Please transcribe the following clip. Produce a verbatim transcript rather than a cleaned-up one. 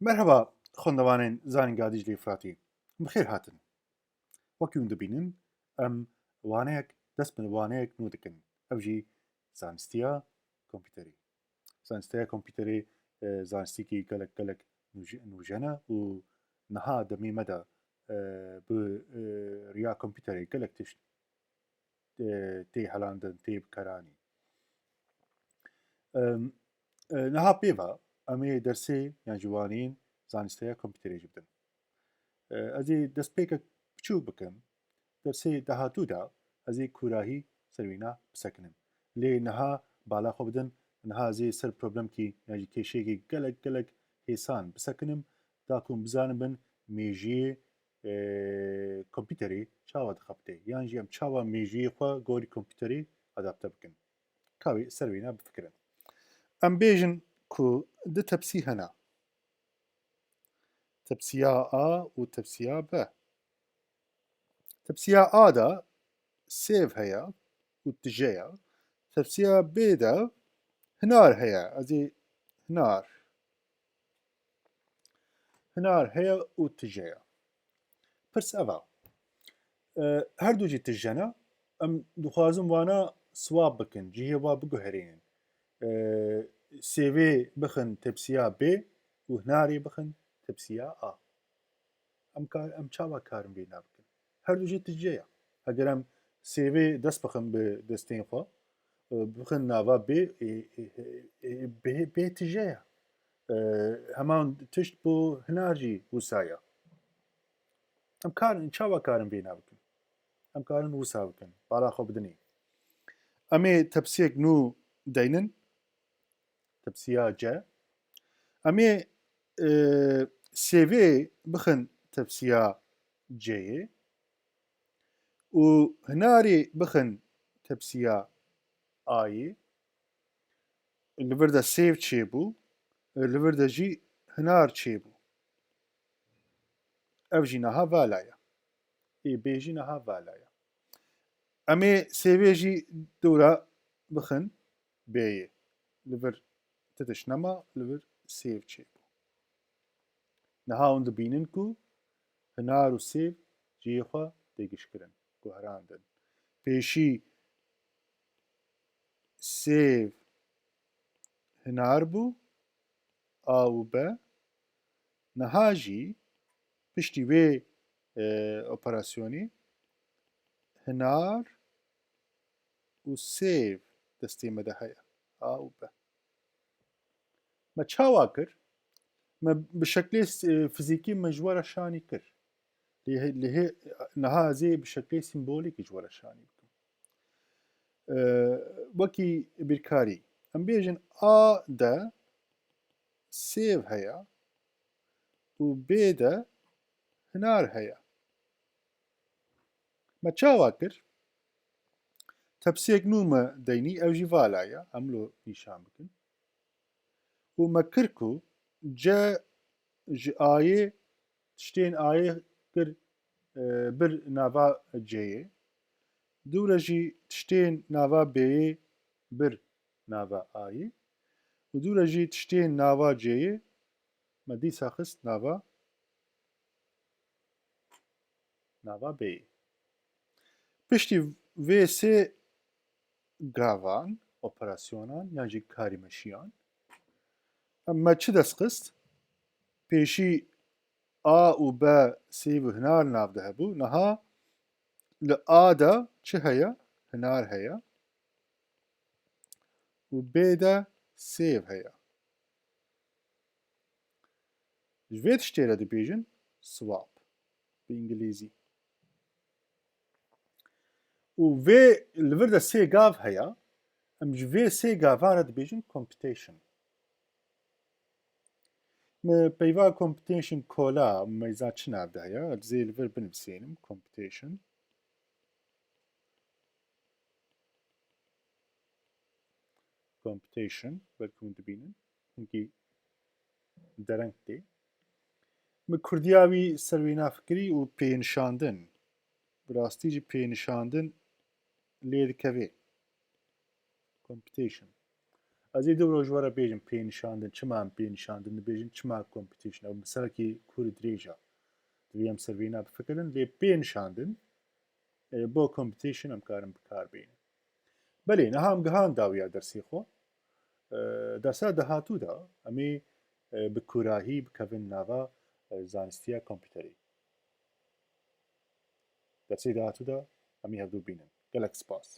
Merheba xwendevanên Zanîngeha Dîclê Firatî. Bi xêr hatin. Wekî hûn dibînin, em waneyek, dest bi waneyek nû dikin. Ew jî zanistiya kompîterê. Zanistiya kompîterê, e, zanistîkî gelek, gelek nûj-, nûjen e û niha demê me de, e, bi, e, riya kompîterê gelek tişt, e, tê helandin, tê bikaranîn. Em, e, niha pê ve em ê dersê yan jî waneyên zanisteya kompîterê jî bidin. E, ez ê destpêkek biçûk bikim. Dersê dahatû de ez ê kûrahî ser wîna bisekinim. Lê niha bala xwe bidin, niha ez ê ser problemkî yan jî kêşeyekî gelek, gelek hêsan bisekinim, da ku hûn bizanibin mêjiyê, e, kompîterê çawa dixebitê, yan jî em çawa mêjiyê xwe gorî kompîterê adapte bikin. Ka wî ser wîna bifikirin. Em bêjin ku du tepsî hene. Tepsiya A û tepsiya B. Tepsiya A de sêv heye û tije ye. Tepsiya B de hinar heye. Ez ê hinar. Hinar heye û tije ye. Pirs ev e. E, her du jî tije ne. Em dixwazin wana swap bikin, cihê wa biguherînin. E, sêvê bixin tepsiya B û hinarê bixin tepsiya A. Em kar, em çawa karin vêna bikin? Her du jî tije ye. Eger em sêvê dest bixin bi destên xwe, e, bixin nava B, e, e, e, B, B tije ye. E, heman tişt bo hinar jî wisa ye. Em karin, çawa karin vêna bikin? Em karin wisa bikin. Bala xwe bidinê. Em ê tepsiyek nû deynin. Tepsiya C. Em ê, e, sêvê bixin tepsiya C'yê û hinarê bixin tepsiya A'yê. Li vir de sêv çêbû, li vir de jî hinar çêbû. Ev jî niha vala ye. Ê bê jî niha vala ye. Em ê sêvê jî dûra bixin bêyê. Li vir ti tişt nema, li vir sêv çêbû. Niha hûn dibînin ku hinar û sêv cihê xwe têgişkirin, guherandin. Pêşî sêv hinar bû, A û B. Niha jî piştî wê, e, operasyonê hinar û sêv destê me de heye. A û B. Me çawa kir? Me bi şeklê, e, fizîkî me ji we re şanî kir. Lê he-, lê hê-, niha ez ê bi şeklê sîmbolîkî ji we re şanî bikim. E, wekî bîrkarî, em bêjin A de sêv heye û B de hinar heye. Me çawa kir? Tepsiyek nû me deynî, ew jî vala ye. Em lo nîşan bikin. Û me kir ku C ji A'yê tiştên A'yê kir, e, bir nava C'yê. Dû re jî tiştên nava B'yê bir nava A'yê. Û dû re jî tiştên nava C'yê me dîsa xist nava, nava B'yê. Piştî vê sê gavan, operasyonan yan jî karîmeşiyan, me çi dest xist? Pêşî A û B sêv û hinar nav de hebû. Niha li A de çi heye? Hinar heye. Û B de sêv heye. Ji vê tiştê re dibêjin swap bi îngilîzî. Û vê li vir de sê gav heye. Em ji vê sê gavan re dibêjin computation. Me peyva computation kola, me za çi nav de heye? Ez ê li vir binivîsênim, computation. Computation, belkî hûn dibînin. Hinkî dereng tê. Min kurdiya wî ser wê nafikirî û pênişandin. Bi rastî jî pênişandin lê dikeve. Computation. Ez ê du roj we re bêjim pê nişandin, çima em pê nişandin dibêjin, çima computation, ew meselekî kûr dirêj e. Divê em ser vêna bifikirin, lê pê nişandin, e, bo computation em karin bi kar bînin. Belê, niha em gihan dawiya dersê xwe. E, dersa dahatû de em ê, e, bi kûrahî bikevin nava, e, zanistiya kompûterê. Dersê dahatû de em ê hevdû bînin. Gelek spas.